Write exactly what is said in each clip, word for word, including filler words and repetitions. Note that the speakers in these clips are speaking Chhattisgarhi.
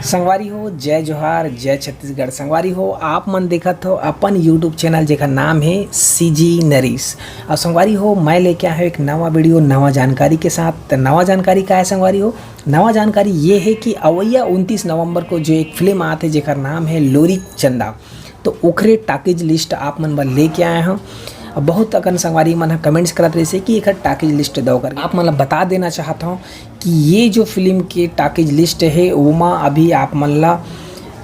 संगवारी हो, जय जोहार, जय छत्तीसगढ़। संगवारी हो, आप मन देखत हो अपन YouTube चैनल, जेकर नाम है CG नरीश। और संगवारी हो, मैं लेके आया हूँ एक नवा वीडियो नवा जानकारी के साथ। तो नवा जानकारी का है संगवारी हो? नवा जानकारी ये है कि अवैया उनतीस नवंबर को जो एक फिल्म आत है, जेकर नाम है लोरी चंदा, तो ओखरे टाकीज लिस्ट आप मन बर लेके आए हूँ। अब बहुत अकन संगवारी मन ह कमेंट्स करत रहिसे कि एखर टाकीज लिस्ट दो करके। आप मन ला बता देना चाहत हूँ कि ये जो फिल्म के टाकीज लिस्ट है, ओमा अभी आप मन ला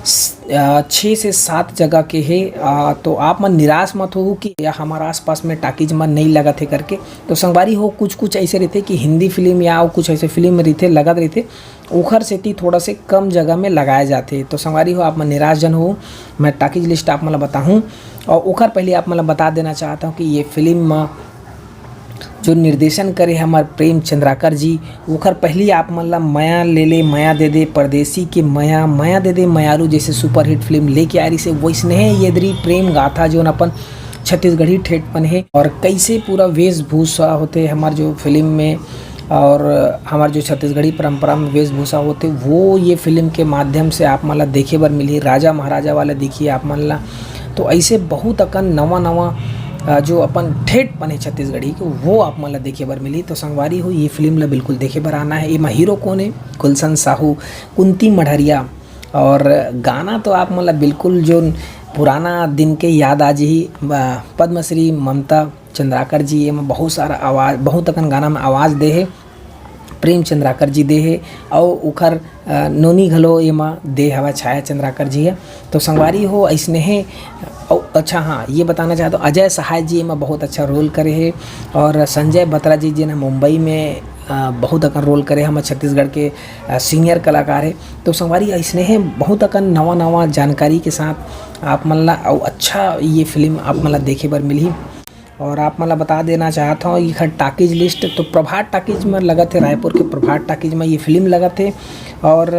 स-, अ, छः से सात जगह के है। अ, तो आप मन निराश मत हो कि या हमारा आसपास में टाकीज मन नहीं लगत है करके। तो संगवारी हो, कुछ कुछ ऐसे रहिथे कि हिंदी फिल्म या कुछ ऐसे फिल्म रहिथे, लगत रहिथे, ओखर सेती थोड़ा से कम जगह में लगाए जाथे। तो संगवारी हो, आप मन निराश जन हो, मैं टाकीज लिस्ट आप मन ला बताहूँ। और ओखर पहले आप मन ला बता देना चाहता हूँ कि ये फिल्म म जो निर्देशन करे हमर प्रेम चंद्राकर जी, ओखर पहली आप मन ला मया ले ले मया दे दे, परदेसी के मया, मया दे दे मयारू जैसे सुपरहिट फिल्म लेके आ रही से, वैसने ये दरी प्रेम गाथा जोन अपन छत्तीसगढ़ी ठेठ पन है और कैसे पूरा वेशभूषा होते हमार जो फिल्म में और हमार जो छत्तीसगढ़ी परंपरा में वेशभूषा होते, वो ये फिल्म के माध्यम से आप मन ला देखे बर मिली। राजा महाराजा वाला देखिए आप मन ला, तो ऐसे बहुत अकन नवा नवा, अ, जो अपन ठेठ पन है छत्तीसगढ़ी के, वो आप मन ला देखे बर मिली। तो संगवारी हो, ये फिल्म ला बिल्कुल देखे बर आना है। एमा हीरो कौन है? गुलशन साहू, कुंती मढ़रिया। और गाना तो आप मन ला बिल्कुल जो पुराना दिन के याद आ जही। अ, पद्मश्री ममता चंद्राकर जी एमा बहुत सारा आवाज़, बहुत अकन गाना में आवाज़ दे हे, प्रेम चंद्राकर जी दे हे, अउ ओखर, अ, नोनी घलो एमा दे हवा छाया चंद्राकर जी हे। तो संगवारी हो, अइसने हे। अउ अच्छा हाँ, ये बताना चाहत हूँ, अजय सहाय जी एमा बहुत अच्छा रोल करे हे, और संजय बत्रा जी, जेन ह मुंबई में, अ, बहुत अकन रोल करे, हमर छत्तीसगढ़ के, अ, सीनियर कलाकार हे। तो संगवारी, अइसने हे बहुत अकन नवा नवा जानकारी के साथ आप मन ला अउ अच्छा ये फिल्म आप मन ला देखे बर मिलही। और आप मन ला बता देना चाहत हौं, एखर टाकीज लिस्ट, तो प्रभात टाकीज में लगत हे, रायपुर के प्रभात टाकीज में ये फिल्म लगत हे, और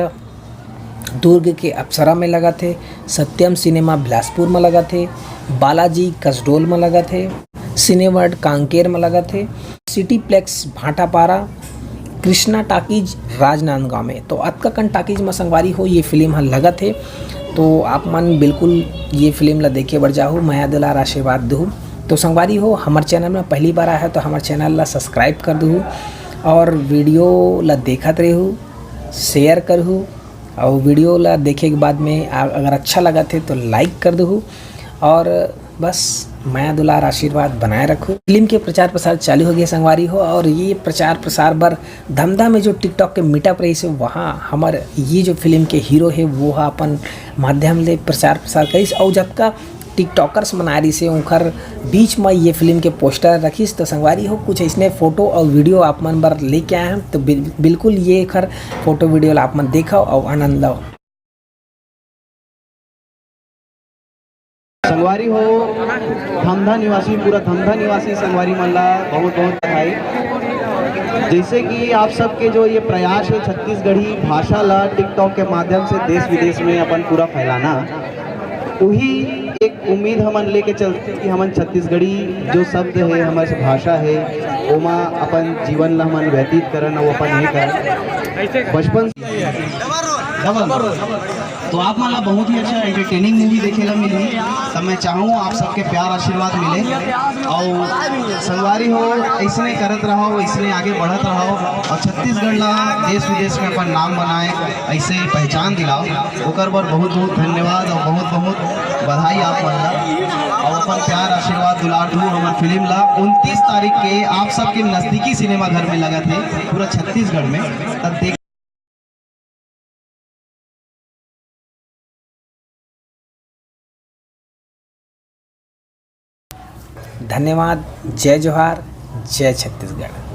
दुर्ग के अप्सरा में लगत हे, सत्यम सिनेमा बिलासपुर में लगत हे, बालाजी कसडोल में लगत हे, सिनेवर्ल्ड कांकेर में लगत हे, सिटीप्लेक्स भाटापारा, कृष्णा टाकीज राजनांदगांव में। तो अतका कन टाकीज में संगवारी हो ये फिल्म ह लगत हे, तो आप मन बिल्कुल ये फिल्म ला देखे बर जाहू, मया दुलार आशीर्वाद दहू। तो संगवारी हो, हमर चैनल में पहली बार आए हो तो हमर चैनल ला सब्सक्राइब कर दहू और वीडियो ला देखत रहू, शेयर करहू, और वीडियो ला देखे के बाद में आ-, अगर अच्छा लगत हे तो लाइक कर दहू। और बस मया दुलार आशीर्वाद बनाए रखू। फिल्म के प्रचार प्रसार चालू हो गया संगवारी हो, और ये प्रचार प्रसार बर धमधा में जो TikTok के मीटअप रहिस हे, वहाँ हमर ये जो फिल्म के हीरो हे वो ह अपन माध्यम ले प्रचार प्रसार करिस, और जतका टिकटॉकर्स मन आए रहिस हे, उनकर बीच में ये फिल्म के पोस्टर रखिस। तो संगवारी हो, कुछ इसने फोटो और वीडियो आप मन बर लेके आए हैं, तो बिल-, बिल्कुल ये एखर फोटो वीडियो ला आप मन देखो और आनंद लो। संगवारी हो, धमधा निवासी, पूरा धमधा निवासी संगवारी मन ला बहुत बहुत बधाई। जैसे कि आप सबके जो ये प्रयास है छत्तीसगढ़ी भाषा ला TikTok के माध्यम से देश विदेश में अपन पूरा फैलाना, वही एक उम्मीद हमन लेके चलते कि हमन छत्तीसगढ़ी जो शब्द है, हमर भाषा है, ओमा अपन जीवन ला हमन व्यतीत करन, वो अपन ये करन। बचपन डबल। तो आप मन ला बहुत ही अच्छा एंटरटेनिंग मूवी देखे ला मिलही। तब मैं चाहूँ आप सबके प्यार आशीर्वाद मिले, और संगवारी हो, ऐसने करत रहो, ऐसने आगे बढ़त रहो, और छत्तीसगढ़ ला देश विदेश में अपन नाम बनाए, ऐसे पहचान दिलाओ। ओकर बर बहुत बहुत धन्यवाद और बहुत बहुत बधाई आप मन ला, और अपन प्यार आशीर्वाद दुलार दू हमर फिल्म ला। उनतीस तारीख के आप सबके नजदीकी सिनेमा घर में लगत हे पूरा छत्तीसगढ़ में, तब देख धन्यवाद। जय जोहार, जय छत्तीसगढ़।